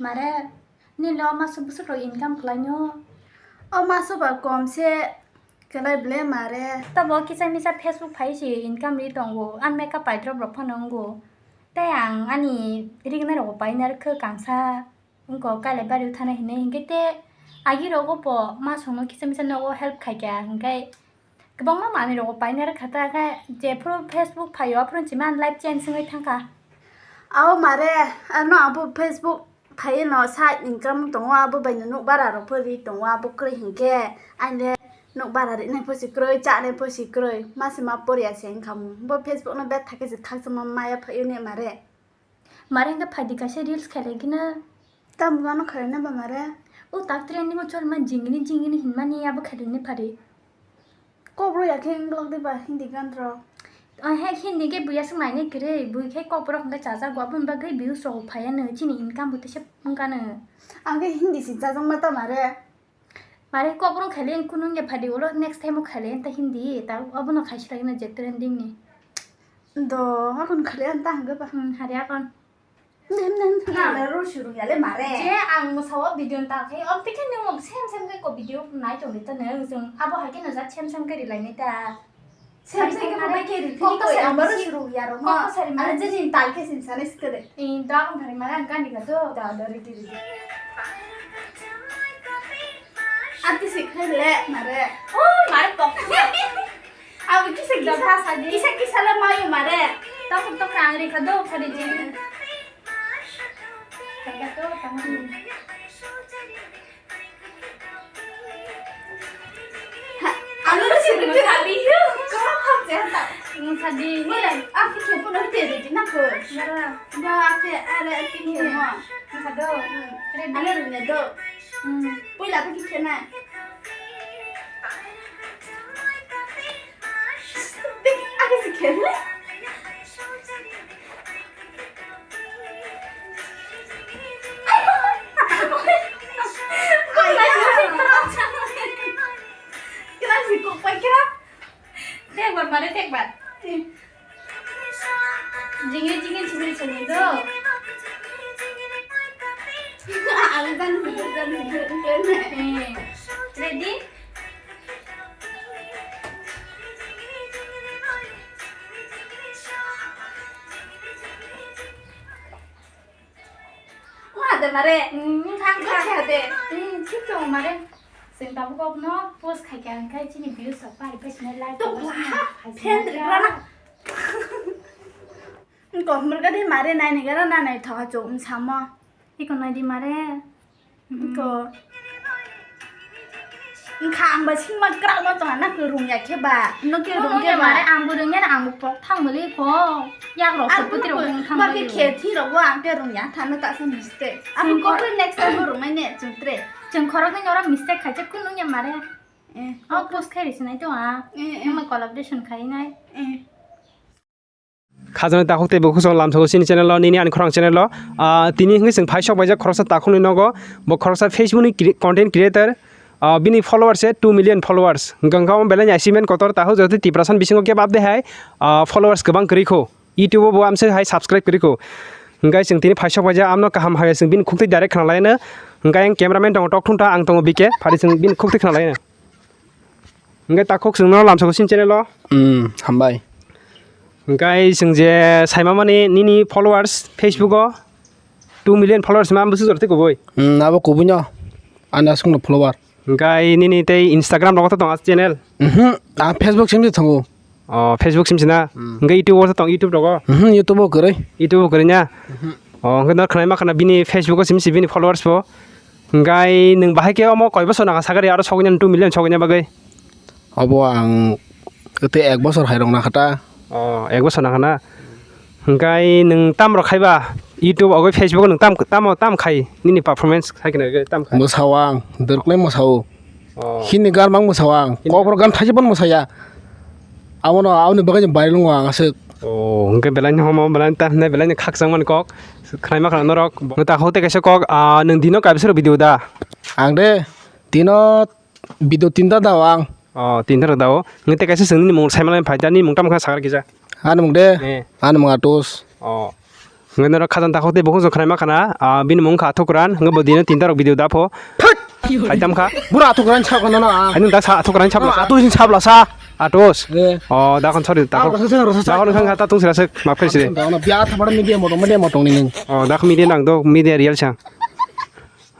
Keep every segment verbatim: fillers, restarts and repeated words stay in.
Mare, nini lo masuk busuk rok income khlaino? O masuk ba kom se, kelai ble mare. Tabo kisa misa Facebook phai se income ri tongo, ang makeup paidrop rok phano wngo. Tei ang ani rignai rok paina rwkha kangsa, wngko kailai bari thana hinwi, hinkhe te agi rogo bo masuk no kisa misa nogo help khaikha, hinkhe kwbangma manwi rok paina rwkha ta, khe jephuru Facebook phaio aphuru chima life change wngwi thangkha. Ao mare, ano abo Facebook phaiwi no side income tongo, abo bai no nuk bara rok pho ri tongo, abo kwrwi hinkhe aile nuk bara rinai pho si kwrwi, chanai pho si kwrwi, mase ma poriya se wngkha mo. Bo Facebook no bet thakhe se khakchangma maya phaio ne mare. Mare hwnkhe phaidi kaisa reels khailai gina. Tamo gana khailai na ba mare? O tak trending o cholma jingini jingini hinmani abo khailai ni phari. Kokborok ya khe wngwlak de ba Hindi gan rok? He Hindi khe buya swk nainai kwrwi, bui khe kokborok hwnkhe chajago, aboni bagwi views rok phaiya no, chini income bo teisa wngkha no. Ang khe Hindi si chajakma ta mare. Mare kokborok khailai kunu wngya phadi ulo next time o khailai ta Hindi ta abono khaisi lagina je trending ni. Do, akon khailai ang ta hwnkhe ba. Hmm, hari akon. Nang le rul suru ya le mare. Je ang mosa o video ta khe, om tikhe nung same same khe ko video nai tong ta nung jung abo hai khe no jat same same khe rilai nai ta. Same same khe bai khe ri. Kok to sari maro suru ya ro ma. Kok to sari maro. Ana je jin tal khe sin sare skede. In da ang thari mare ang kani ka do. Da da ri ri. Ati sik khe le mare. Oh, mare kok. Abo kisa kisa, kisa kisa le mayo mare. Tokra tokra ang rikha do phari jin. Kaka to tama. Alo si ko sabi. Ko ko je ta. Mo sabi. Mo la, a ki ke puno te de na ko. Mara. Ba a ke are a ki ke mo. Mo sa do. Re alo ne do. Hmm. Pui la ki ke na. Ake se khe. Kira si kok pai kira. Tekbar mare tekbar. Jingir jingir sibir sini do. Ang dan dan dan. Eh, ready? Wah, de mare. Hmm, thang thang. Wah, de. Hmm, thik tongo mare. Chwng tabuk kokno post khaikha, hwnkhe chini views rok pari paisinai like. Tok rok la, phaisina fan rwgwlana. Kok mwrwkha de mare naini gara na naithoka chwng samo. Iko nai di mare. Iko. Wngkha ang bai sima kwrak no tongna na kwrwng ya khe ba. No khe rung khe ba. Mare ang bo rung ya na ang bo pok thang mali ko. Yak rok sopoti rok wng thang mali. Khe thi rok bo ang khe rung ya thano ta sa mistake. Abo kok next time bo rung nai ne chwng tre. Chwng khorok ni oro mistake khai khe kunu ya mare. Eh. Oh, post khai risi nai to a. Eh, eh. Nang collaboration khai nai. Eh. Khajana takhuk tei bukhuk song lamsao chini channel o, nini ani khorang channel o. Ah, tini hwnwi chwng phai sok baijak khoroksa takhukni nogo. Bo khoroksa Facebook ni cre-, content creator. Ah, bini followers se two million followers. Hwnkhe wngkha belai ni achievement kotor takhuk, joto Tiprasa ni bisingo kebo update hai, ah, followers kwbang kwrwi kho. YouTube o bo amse hai subscribe kwrwi kho. Hwnkhe chwng tini phai sok baijak amno kaham hai chwng bini khuktwi direct khna lai no. Hwnkhe ang cameraman tongo tok thung ta, ang tongo B K, phari chwng bini khuktwi khna lai no. Hwnkhe takhuk chwngno lamsao chini channel o. Hmm, hambai. Hwnkhe chwng je saima mani nini followers Facebook o two million followers ma bwswk jora tei kubui. Hmm, abo kubui no. Ani aswk no follower. Hwnkhe nini tei Instagram rogo to tongo channel? Mhm, ang Facebook sim se tongo. Oh, Facebook sim sina. Hmm. Hwnkhe YouTube o to tong YouTube rogo? Mhm, YouTube o kwrwi. YouTube o kwrwi na? Mhm. Oh, hwnkhe no khwnai ma khna bini Facebook o sim si bini followers bo. Hwnkhe nwng bahai khe omo koi bosor nang sakari aro sogwi nani two million sogwi na bagwi? Obo ang tei ek bosor hai rok nakha ta. Oh, ek bosor nakha na? Hwnkhe nwng tam rok khai ba? YouTube agwi Facebook nwng tam, tamo, tam khai? Nini performance khai khna tam khai? Mwsao ang, dorknai mwsao. Oh. Hindi gan mang mwsao ang. Hindi. Kokborok gan thaisa phano mwsaya. Abono, aboni bagwi viral wngo ang aswk. Oh, hwnkhe belai ni homo, belai ni ta hwnwi, belai ni khakchangmani kok. Khnaima khna norok. Nwng ta hote kaisa kok, ah, nwng dino kaibwsero video da? Ang de dino video tinta da o ang. Oh, tinta rok da o. Nwng tei kaisa chwng nini mung saimanlai phai da, nini mung tamo khe sakar kisa. Ani mung de? Eh. Ani mung Atus. Oh. Hwnkhe norok khajang takhuk tei bukhuk song khwnai ma khana, ah, bini mung kha Athukran, hwnkhe bo dino tinta rok video dapho. Thut! Kaitam kha. Bura Athukran sab khana na. Ani da sa Athukran sab lasa. Athukran sab lasa. Atos. Eh. Oh, dakhon sorry, takhuk. Rasa, rasa, rasa. Dakhon khang kha ta tung sira sek, map khaisi. Biya thabar media motong, media motong ni nung. Oh, dakh media nang do, media real sang.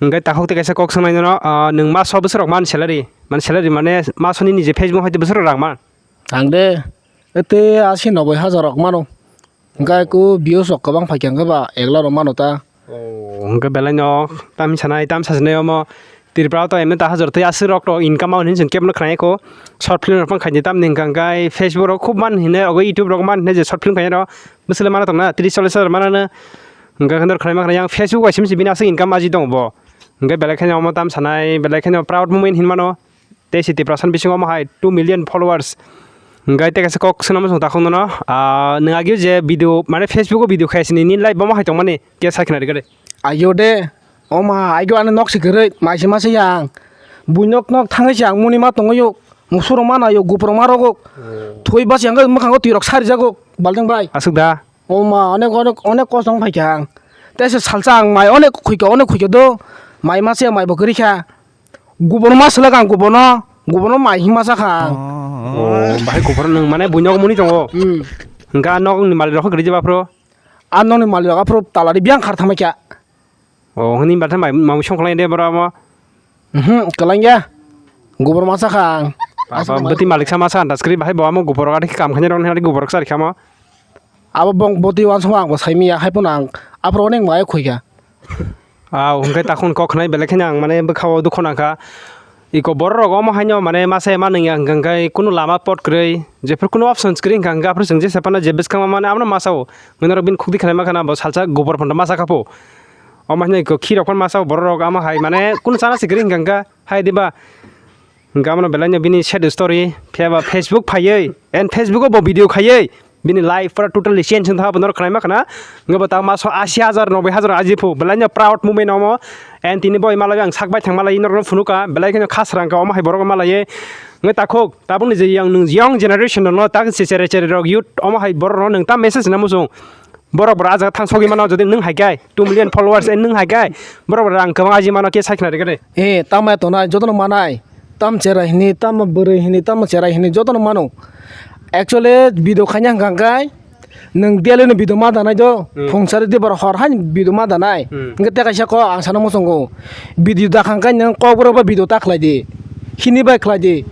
Hwnkhe takhuk tei kaisa kok swngnai nono, ah, nwng maso bwswk rok man salary? Man salary mane maso nini je Facebook hai tei bwswk rok rang man? Ang de, ete asi noboi hajar rok mano. Hwnkhe ku views rok kwbang phaikha hwnkhe ba ek lakh rok mano ta. Oh, hwnkhe belai no tam sanai, tam sajinai omo Tripura to emne ta hajar tei aswk rok to income o hinwi chwng kebo no khwnai kho. Short film rok phano khaidi tamni hwnkha hwnkhe Facebook rok khub man hinwi ogo YouTube rok man hinwi je short film khainai rok bwswk le mano tongna tris chollish hajar manano. Hwnkhe khwna khwnai ma khwnai yang Facebook bai simi se bini aswk income aji tongo bo. Hwnkhe belai kheno omo tam sanai, belai kheno proud moment hinmano. Tei si Tiprasa ni bisingo omo hai two million followers. Hwnkhe tei kaisa kok swnam song takhuk nono. Ah, nwng agio je video, mane Facebook o video khaisini, nini life bo omo hai tongmani, khe sai khna rikha de. Ayo de, omo hai agio ani nok si kwrwi, mai se ma se yang. Bui nok nok thangwi se ang muni ma tongwi yok. Musuro ma nayo, gupro ma rogok. Hmm. Thoi bas yang mwkhango twi rok sari jagok, balding bai. Aswk da? O ma, onek, onek, onek kosong phai kha ang. Tei se salsa ang mai onek khuika, onek khuika do. Mai ma se mai bo kwrwi kha. Gubun ma selek ang gubun no, gubun no mai hima sa kha ang. Oh, bahai gubun nwng mane buino muni tongo. Hmm. Hwnkhe a nok ni malik rok kwrwi jeba phro. A nok ni malik rok aphro talari biang khar thamai kha. Oh, hwnwi batha mai, mamwi songkhlai de bora mo. Mhm, kwlangya. Gubor masa kha ang. Baba, bwtwi malik sama sa andas kwrwi bahai bo amo gubor gari kam khanya rong hari gubor sari khamo. Abo bong bwtwi wansukma ang bo saimiya, hai phano ang aphro onek mai khuikha. Aw, hwnkhe takhun kok khnai belai kheno ang mane bwkhao dukho nangkha. Iko borok rok omo haino mane masa ma nangya hwnkha hwnkhe kunu lama pot kwrwi, jephru kunu options kwrwi hwnkha hwnkhe aphuru chwng jesa phano je bwskang ma mane abono masa o. Hwnkhe norok bini khukdi khlai ma khana bo salsa gubor phanto masa kha pho. Omo haino iko khirok phano masa o borok rok omo hai mane kunu chana se kwrwi hwnkha hwnkha hai diba. Hwnkhe abono belai no bini sad story phiya ba Facebook phaiwi and Facebook o bo video khaiwi. Bini life pura totally change wngkha, bo norok khnaima khna. Wngkha bo ta maso asi hajar, noboi hajar aji phu, belai no proud moment omo. And tini bo malai ang sak bai thang malai norok no phunukha, belai kheno khasrang kha omo hai borok malai. Wngkha takhuk, tabukni je young, young generation no ta se chere chere rok youth omo hai borok no nwng ta message na muchung. Borok bora ajak thang sogwi mano, jodi nwng hai khe two million followers and nwng hai khe borok bora rang kwbang aji mano khe sai khna rikha de. Eh, tamo tonai, jotono manai. Tam cherai hini, tam bwrwi hini, tam cherai hini, jotono mano. Actually, video khaina hwnkha hwnkhe, nwng daily no video ma danai do, hmm, phung sari dibar hor haino video ma danai. Hmm. Hwnkhe tei kaisa kok ang sana muchungo. Video da hwnkhe nwng kokborok bai video ta khlai di. Hini bai khlai di.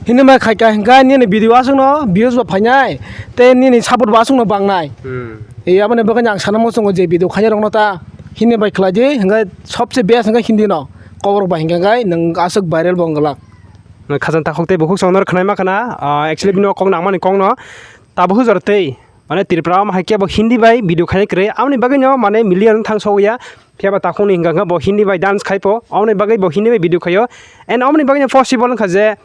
Hini bai khai kha hwnkhe nini video aswkno views bo phainai, tei nini support bo aswkno bangnai. Hmm. E, aboni bagwi ang sana muchungo je video khaina rokno ta hini bai khlai di, hwnkhe sobse best hwnkhe hindi no. Kokborok bai hwnkhe nwng aswk viral bo wng glak. Khajang takhuk tei bukhuk song norok khnaima khna, ah, actually bini o kok nangmani kokno tabuk hujor tei, mane, Tripura o hai khe bo Hindi bai video khaina kwrwi, aboni bagwi no, mane, million thang sogwi ya, phiya ba takhuk ni hwnkha hwnkha bo Hindi bai dance khai pho, aboni bagwi bo Hindi bai video khaio, and aboni bagwi no possible wngkha je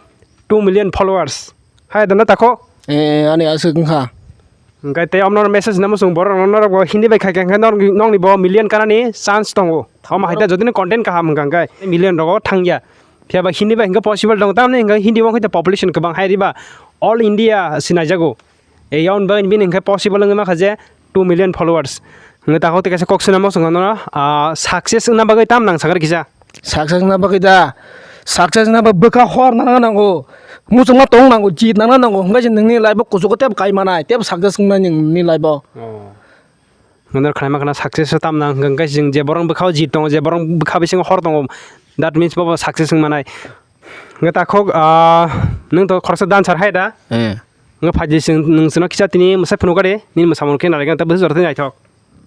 two million followers. Hai da na takhuk? Eh, ani aswk wngkha. Hwnkhe tei omo norok message namo chwng borok rok norok bo Hindi bai khai kha hwnkhe norok, nokni bo million kanani chance tongo. Omo hai da jodi ni content kaham hwnkha hwnkhe million rogo thangya. Phiya ba Hindi bai hwnkhe possible tongo, tamni hwnkhe Hindi bo hwnkhe population kwbang hai riba all India sinaijago. E yaun bagwi bini hwnkhe possible wngwi mankha je two million followers. Hwnkhe takhuk tei kaisa kok swnamo chwng nono, ah, success wngna bagwi tam nang sakha kisa. Success wngna bagwi da, success wngna bagwi bwkha hor nangna nango, muchungma tong nango, jit nangna nango, hwnkhe se nini life o kuchugo tebo kai manai, tebo success wngnai nini life o. Oh. Nwng khnaima khna success o tamna hwnkha hwnkhe chwng je borok bwkha o jit tongo, je borok bwkha bisingo hor tongo, that means bobo success wng manai. Hwnkhe takhuk, ah, nwng to khoroksa dancer hai da? Eh. Hwnkhe phaidi chwng, nwng chwngno kisa tini mwsai phunukha de, nini mwsamung khe narikhe ta bwswk jora tei naithok.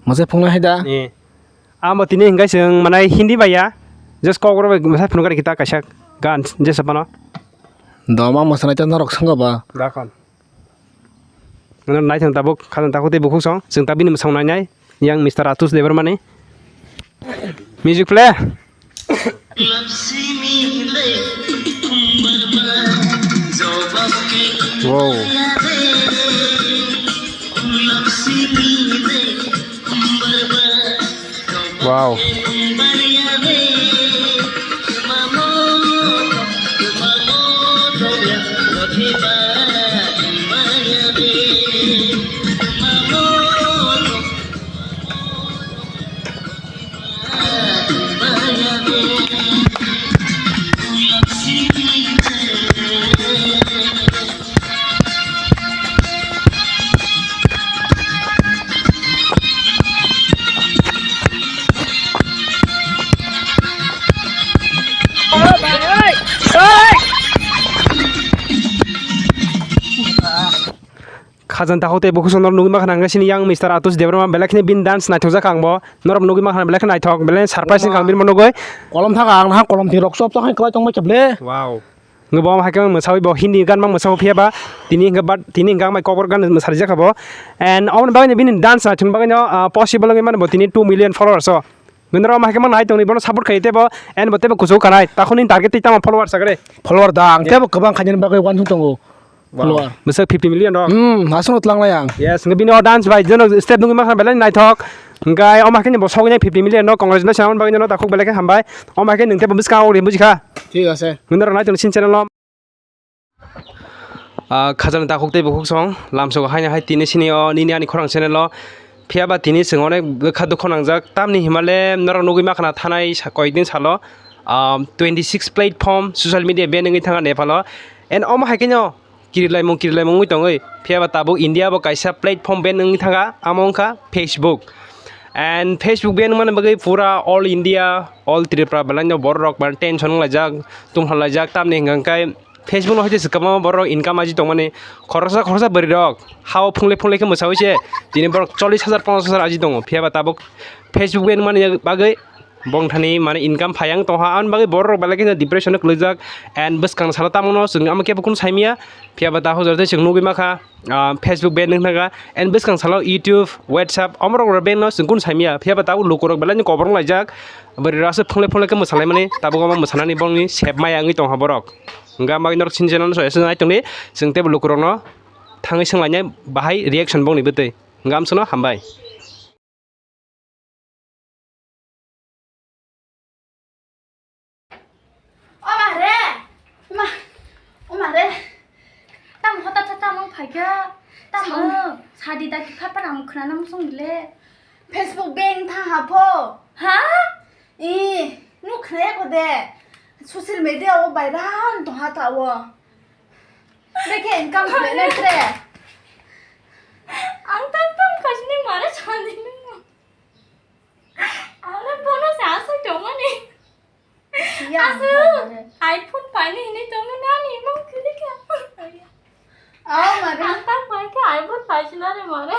Mwsai phunuknai hai da? Eh. Amo tini hwnkhe chwng manai Hindi bai ya, just Kokborok bai mwsai phunukha de kita kaisa gan jesa phano. Doma mwsanai ta norok swngkha ba? Dakon. Ano naithok tabuk, khajang takhuk tei bukhuk song, chwng ta bini mwsang nainai, yang Mister Atus Debbarmani. Music play. Wow. Wow. Ajanta hote bukhuk song norok nugwi mankha hwnkhe sini yang Mister Atush Debbarma belai kheno bini dance naithokjak ang bo. Norok nugwi mankha belai kheno naithok, belai surprise wngkha ang bini monogwi. Kolom thaka ang naha kolom thwi rok chop chop hai kwlai tongma kheble. Wow. Hwnkhe bo hai khe mwsawi bo Hindi gan mang mwsao phiya ba tini hwnkhe but tini hwnkhe ang bai kokborok gan mwsarijakha bo. And oboni bagwi bini dance naithokni bagwi no, ah, possible wngwi mano bo tini two million followers o. Bini rok hai khe mang nai tongni bono support khai tebo and bo tebo kuchuk kanai. Takhuni target tei tamo follower sakre. Follower da ang tebo kwbang khainani bagwi uansuk tongo. Wow. Follower. Bwswk fifty million rok. Hmm, aswkno tlanglai ang. Yes, hwnkhe bini o dance bai jono step nugwi mankha belai naithok. Hwnkhe omo hai khe bo sogwi fifty million no congratulations aboni bagwi no takhuk belai khe hambai. Omo hai khe nwng tebo bwskang o ri bujikha. Thik ase. Bini rok nai tong sini channel o. Ah, khajani takhuk tei bukhuk song lamsogo haino hai tini sini o nini ani khorang channel o. Phiya ba tini chwng onek bwkha dukho nangjak, tamni himale norok nugwi makhana thanai sa-, koyekdin salo, ah, twenty six platform social media ban wngwi thangkha Nepal o. And omo hai kheno kirilaimung kirilaimung wngwi tongwi. Phiya ba tabuk India bo kaisa platform ban wngwi thangkha, amo wngkha Facebook. And Facebook ban wngmani bagwi pura all India, all Tripura belai no borok rok tension wnglaijak, tungphalaijak, tamni hwnkha khe Facebook no hai se kwbangma borok income aji tongmani, khoroksa khoroksa bwrwi rok ha o phungle phungle khe mwsawi se tini borok chollish hajar ponchash hajar aji tongo, phiya ba tabuk Facebook ban wngmani bagwi bongthani mane income phai ang tongha, aboni bagwi borok rok belai kheno depression o kwlwijak and bwskang salo tamo no chwng amo kebo kunu saimaya, phiya ba ta hojor tei chwng nugwi makha. Ah, Facebook ban wngkha and bwskang salo YouTube, WhatsApp omorok rok ban no chwng kunu saimaya, phiya ba tabuk lukurok belai no kobor wnglaijak, bwrwi rok aswk phungle phungle khe mwsalaimani, tabuk omo mwsanani bongni sep maya wngwi tongkha borok. Hwnkhe ang bagwi norok sini channel no soya se nai tongdi, chwng teibo lukurokno thangwi swnglainai bahai reaction bongni bwtwi. Hwnkhe amsono hambai. O ma re, ma, o ma re, tamo hota ta tamo phaikha, tamo sadi da kha pa ram khna nam song le. Facebook ban tha ha pho. Ha? I, nuk khna ya ko de. Social media o viral to ha ta o. Beke income khlainai tre. Ang tang tang kasini mare chandi nung. Ang le bono se asai tongmani. Siya. Asu. Mare. iPhone paini hini tongmani ani imang kiri kya. Oh, mare. Ang tang pai ke iPhone paisina re mare.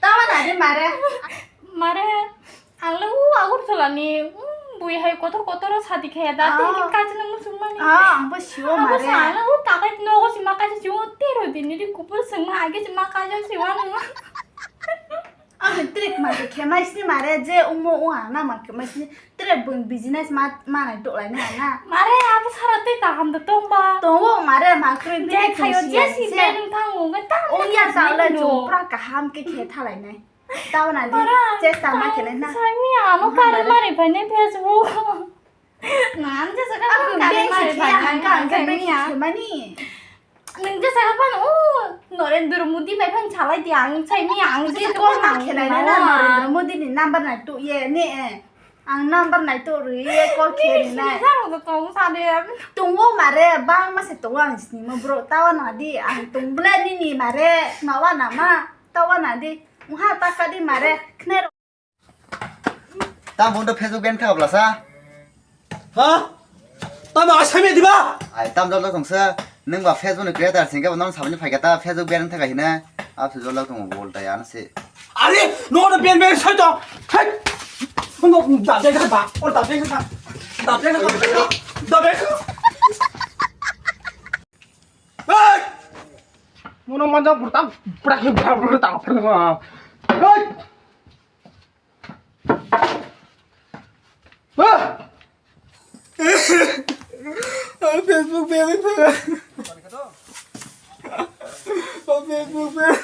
Tama na de mare. Mare. Ang le u Agartala ni, um, bui hai kotor kotor o sadi khaya da, ah, tini kaisa nang muchung mani. Ah, ang bo sio mare. Ang le u takai nogo sima kaisa sio tero din ni kupur sengma age sima kaisa sio ano. Ang trip mare khemai sini mare je umo u ana ma khemai sini trip bung business ma manai to lai na na. Mare abo sara tei kaham da tong ba. Tongo mare ma kroi je bini khayo je si je nung tang u ga tang. Ong ya ta le chung pra kaham ke khe thalai nai. Tao na di, mara, chesta ma kene na. Sami ano kari mari phai ne Facebook. Ngan je saka kari mari phai ne. Ang ka ang ka beki mani. Nung je saka pan o Narendra Modi bai phan chalai di ang sai mi ang je call ma kene na na Narendra Modi ni number na tu ye ne. Ang number nai to ri ye call khe ri nai. Saro to tong sa de. Tongo mare bang ma se tongo ang sini mo bro tao na di ang tong ble nini mare ma wa na ma tao na di. Wngha ta kadi mare khne ro. Tam phone to Facebook ban kha blasa. Ha? Tam asami diba? Ai tam jol tong sa. Nung ba Facebook ni creator sing ke non sabani phai kata Facebook ban thaka hina. Ap se jol tong bol ta yan se. Are no no ban ban sai to. Hai. No da de ba. Or da de ba. Da de ba. Da de. Hey! Mono manja burta brak brak brak ta. Hey! Ah! Facebook ban. Facebook ban.